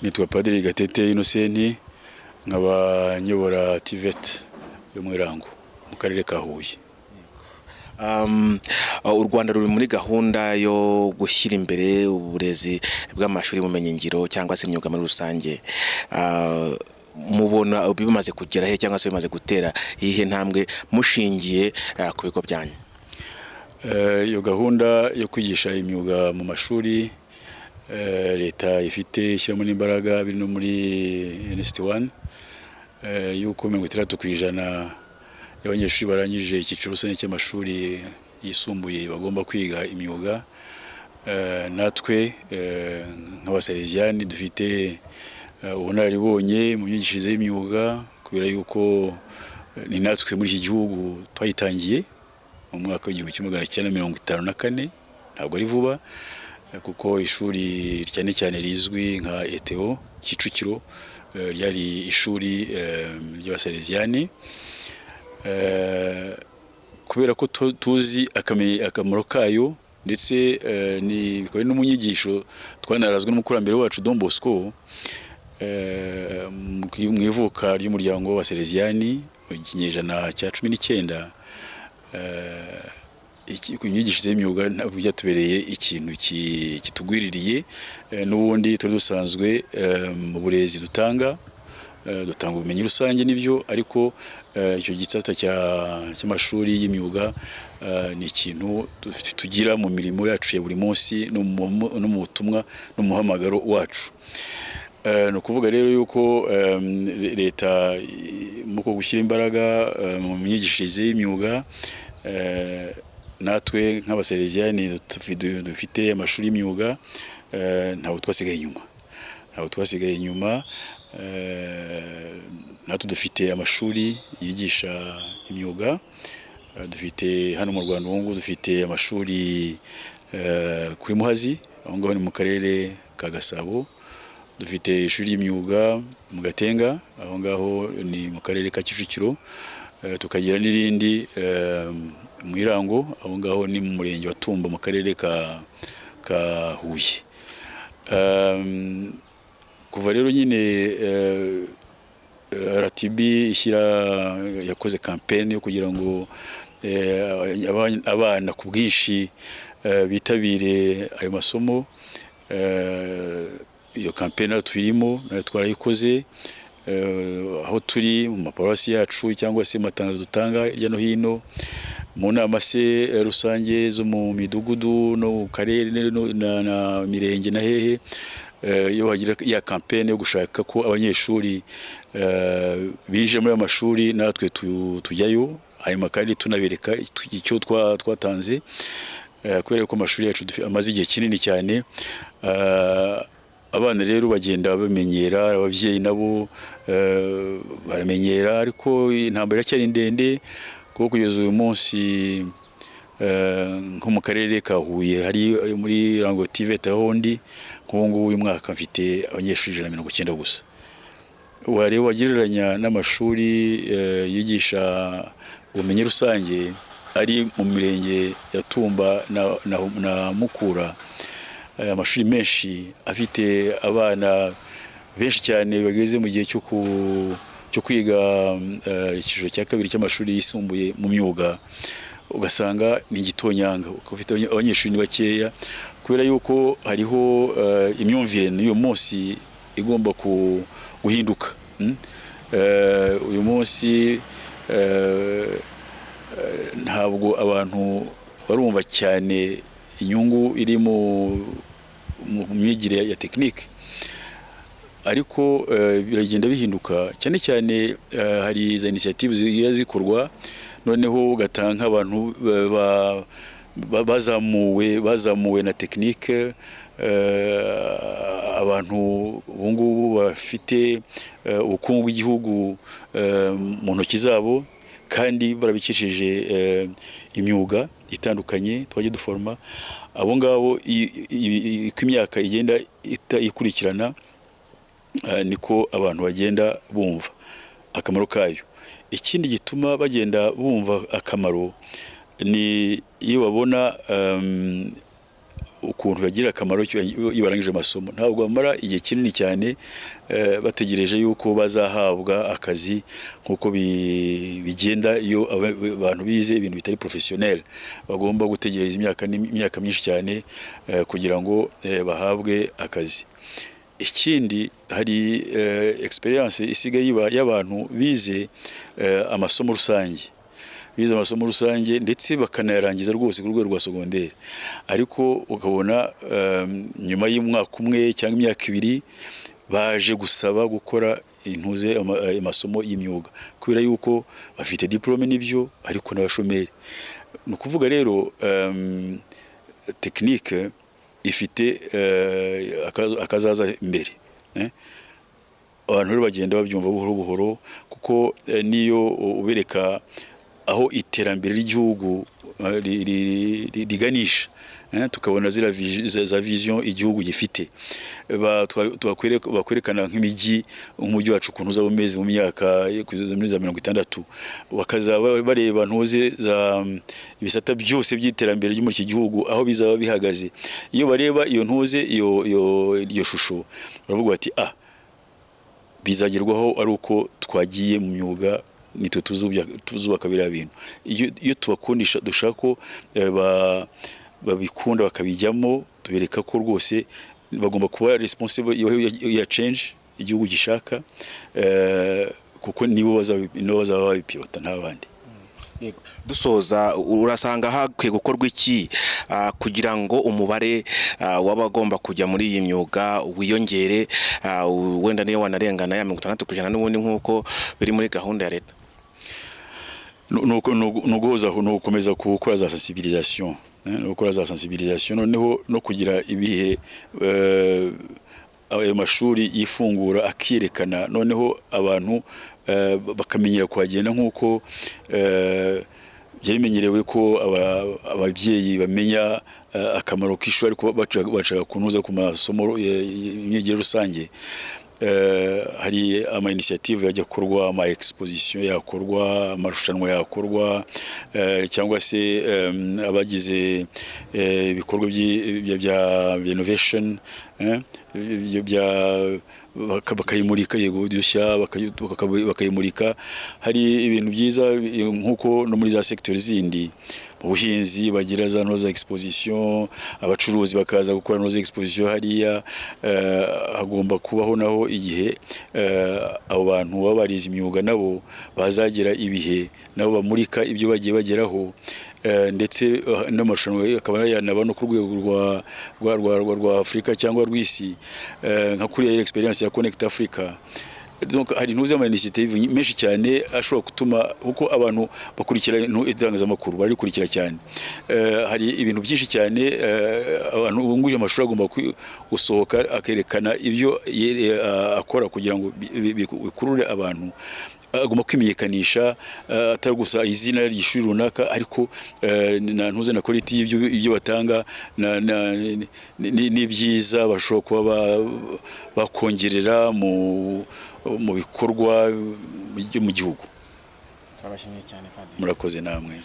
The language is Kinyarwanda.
Nitwa Padiri Gatete Innocent, nkaba nyobora TVET yo mu Irango mu karere ka Huye. U Rwanda ruri muri gahunda yo gushyira imbere uburezi bw'amashuri y'ubumenyingiro cyangwa se imyuga muri rusange. Mubona bimaze kugera he cyangwa se bimaze gutera iyihe ntambwe mushingiye ku bigo byanyu? Iyo gahunda yo kwigisha imyuga mu mashuri, leta ifite ishyiramo n'imbaraga, biri no muri NST 1, yuko 60% y'abanyeshuri barangije icyiciro rusange cy'amashuri yisumbuye bagomba kwiga imyuga. Natwe nk'abasaleziyani dufite ubunararibonye mu myigishirize y'imyuga, kubera yuko ni natwe muri iki gihugu twayitangiye mu mwaka w'1954. Ntabwo ari vuba, kuko ishuri cyane cyane rizwi nka ETO Kicukiro ryari ishuri ry'abasaleziyani. Kubera ko tuzi akamaro kayo, ndetse ni bikaba ari no mu nyigisho twanarazwe n'umukurambere wacu Don Bosco mu ivuka ry'umuryango wa Saleziyani mu kinyejana cya 19, imyigishirize y'imyuga ntabwo byatubereye ikintu kitugwiririye. N'ubundi turi dusanzwe mu burezi dutanga, dutanga ubumenyi rusange nibyo, ariko icyo gisata cy'amashuri y'imyuga ni ikintu tugira mu mirimo yacu ya buri munsi no mu butumwa no mu muhamagaro wacu. Ni ukuvuga rero yuko leta mu gushyira imbaraga mu myigishirize y'imyuga, natwe nk'abasaleziyani dufite amashuri y'imyuga, ntabwo twasigaye inyuma, ntabwo twasigaye inyuma. Natwe dufite amashuri yigisha imyuga. Dufite hano mu Rwanda ubu ngubu dufite amashuri kuri Muhazi, aho ngaho ni mu karere ka Gasabo. Dufite ishuri ry'imyuga mu Gatenga, aho ngaho ni mu karere ka Kicukiro. Tukagira n'irindi mu Irango, aho ngaho ni mu murenge wa Tumba mu karere ka Huye. Kuva rero nyine RTB ishyira, yakoze campaign yo kugira ngo abana ku bwinshi bitabire ayo masomo, iyo campaign nayo tuyirimo, nayo twarayikoze aho turi mu maparuwasi yacu cyangwa se amatangazo dutanga hirya no hino mu nama se rusange zo mu midugudu no mu karere na mirenge na hehe. Iyo hagira ya campaign yo gushaka ko abanyeshuri binjira muri ayo mashuri, natwe tujyayo, hanyuma kandi tunabereka icyo twatanze, kubera ko amashuri yacu amaze igihe kinini cyane. Abana rero bagenda bamenyera, ababyeyi nabo baramenyera, ariko intambara iracyari ndende, kuko kugeza uyu munsi nko mu karere ka Huye hari muri Rango TVET aho ndi, nk'ubu ngubu uyu mwaka mfite abanyeshuri 190 gusa. Wareba wagereranya n'amashuri yigisha ubumenyi rusange ari mu mirenge ya Tumba na Mukura, amashuri menshi afite abana benshi cyane bageze mu gihe cyo kwiga icyiciro cya kabiri cy'amashuri yisumbuye mu myuga, ugasanga ni igitonyanga, ukaba ufite abanyeshuri ni bakeya, kubera yuko hariho imyumvire n'uyu munsi igomba guhinduka. Uyu munsi ntabwo abantu barumva cyane inyungu iri mu myigire ya tekinike, ariko biragenda bihinduka. Cyane cyane hari za initiative zigiye zikorwa, noneho ugatanga nk'abantu bazamuwe na tekinike, abantu ubu ngubu bafite ubukungu bw'igihugu mu ntoki zabo kandi barabikishije imyuga itandukanye twajya duforoma abo ngabo. Uko imyaka igenda ikurikirana, niko abantu bagenda bumva akamaro kayo. Ikindi gituma bagenda bumva akamaro ni iyo babona ukuntu bagirira akamaro iyo barangije amasomo. Ntabwo bamara igihe kinini cyane bategereje yuko bazahabwa akazi nk'uko bigenda iyo abantu bize ibintu bitari professionnel, bagomba gutegereza imyaka myinshi cyane kugira ngo bahabwe akazi. Ikindi, hari experience isigaye iba y'abantu bize amasomo rusange, bize amasomo rusange ndetse bakanayarangiza rwose ku rwego rwa secondaire, ariko ukabona nyuma y'umwaka umwe cyangwa imyaka 2 baje gusaba gukora intuze amasomo y'imyuga, kubera yuko bafite diplôme n'ibyo, ariko n'abashomeri. Ni ukuvuga rero technique ifite akazaza imbere. Abantu rero bagenda babyumva buhoro buhoro, kuko niyo ubereka aho iterambere ry'igihugu riganisha, tukabona ziriya za vision igihugu gifite, bakwerekana nk'imijyi, nk'umujyi wacu ukuntu uzaba umeze mu myaka yo kugeza muri za 60, bakazaba bareba ntuze za ibisata byose by'iterambere ryo muri iki gihugu aho bizaba bihagaze. Iyo bareba iyo ntuze iyo shusho, baravuga bati: "Ah, bizagerwaho ari uko twagiye mu myuga, nitwe tuzubaka biriya bintu." Iyo tubakundisha, dushaka ko babikunda bakabijyamo, tubereka ko rwose bagomba kuba responsible ya change igihugu gishaka, kuko nibo bazaba babipilota, nta bandi. Yego. Dusoza, urasanga hakwiye gukorwa iki kugira ngo umubare w'abagomba kujya muri iyi myuga wiyongere, wenda niyo wanarengana ya 60% n'ubundi nk'uko biri muri gahunda ya leta? Ni uguhozaho, ni ugukomeza gukora za sensibilisation, ni gukora za sensibilisation, noneho no kugira ibihe ayo mashuri yifungura akiyerekana, noneho abantu bakamenyera kuhagenda nk'uko byari bimenyerewe ko ababyeyi bamenya akamaro k'ishuri, ariko baca kunuza ku masomo y'imyigire rusange. Hari ama initiative yajya akorwa, ama exposition yakorwa, amarushanwa yakorwa, cyangwa se abagize ibikorwa bya innovation, bakayimurika, yego, udushya bakayimurika. Hari ibintu byiza nk'uko no muri za secteur zindi, mu buhinzi bagira za noza exposition, abacuruzi bakaza gukora noza exposition hariya. Hagomba kubaho naho igihe abo bantu baba barize imyuga nabo bazagira ibihe nabo bamurika ibyo bagiye bageraho, ndetse n'amarushanwa akaba yanaba no ku rwego rwa Afurika cyangwa rw'isi, nka kuriya experience ya Connect Africa. Donc hari ntuzi ama initiative menshi cyane ashobora gutuma, kuko abantu bakurikira itangazamakuru, barikurikira cyane. Hari ibintu byinshi cyane abantu bunguje amashuri agomba gusohoka akerekana ibyo akora kugira ngo bikurure abantu. Agomba kwimenyekanisha, atari gusa izina ry'ishuri runaka, ariko na ntuze na quality y'ibyo ibyo batanga n'ibyiza bashobora kuba bakongerera mu bikorwa byo mu gihugu. Turabashimiye cyane, Padiri. Murakoze namwe.